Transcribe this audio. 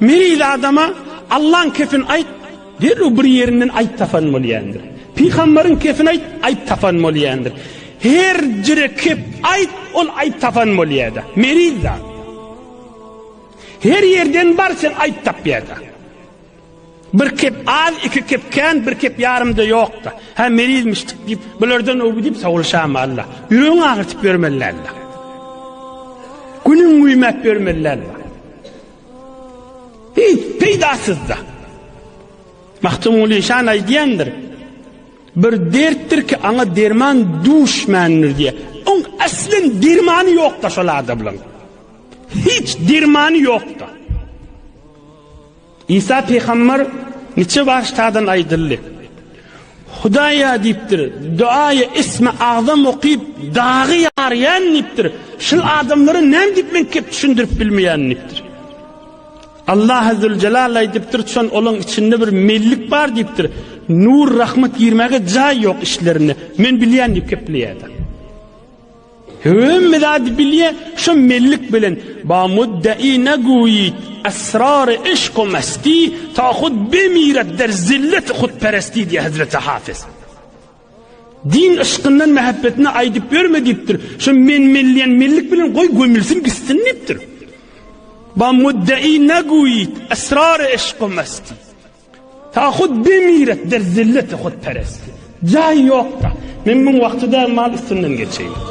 Meriz adama Allaň kepini aýt, derrew bir ýerinden aýp tapan bolýandyr. Pygambaryň kepini aýt, aýp tapan bolýandyr. Her jire kep aýt, ol aýp tapan bolýada. Meriz zat. Her ýerden bar sen aýp tapýada. Bir kep az, iki kep kän, bir kep ýarymda ýokda. Hä merizmişdik diýip, bulardan öwgi diýip sowulşama Allah. Ýüregiňi agyrtyp ýörmeli däldir. Günüň güýmäp ýörmeli däldir. Hiç peýdasyzda. Magtymguly şan aýdýandyr. Bir dertdir ki aňa derman duşmändir diýe. Oň aslyn dermany ýokda şol adamlaň. Hiç dermany ýokda. Isa pygamber niçe başdadan aýdyldy. Hudaýa diýipdir, duaýa ismi agzam okyp, dagy ýarýan diýipdir. Şul adamlara näme diýip men kep düşündirip bilmeýän diýipdir. Allah Zülcelal aýdypdyr, şon olaň içinde bir mellik bar diýipdir. Nur rahmet girmäge jaý ýok işlerinde. Men bilýän diýip kepleýärdi. Hemme zady bilýä, şo mellik bilen ba muddai neguýit esrary yşk u mesti ta hud bemiret der zilleti hudperesti diýýär Hezreti Hafyz. Din yşkyndan mähebbetini aýdyp ýörme diýipdir. Şo men men diýen mellik bilen goý gömülsin gitsin diýipdir. Ba muddai neguýit esrary yşk u mesti. Ta hud bemiret der zilleti hudperesti. Jaý ýok-da. Men muň wagty däl mal üstünden geçeýin.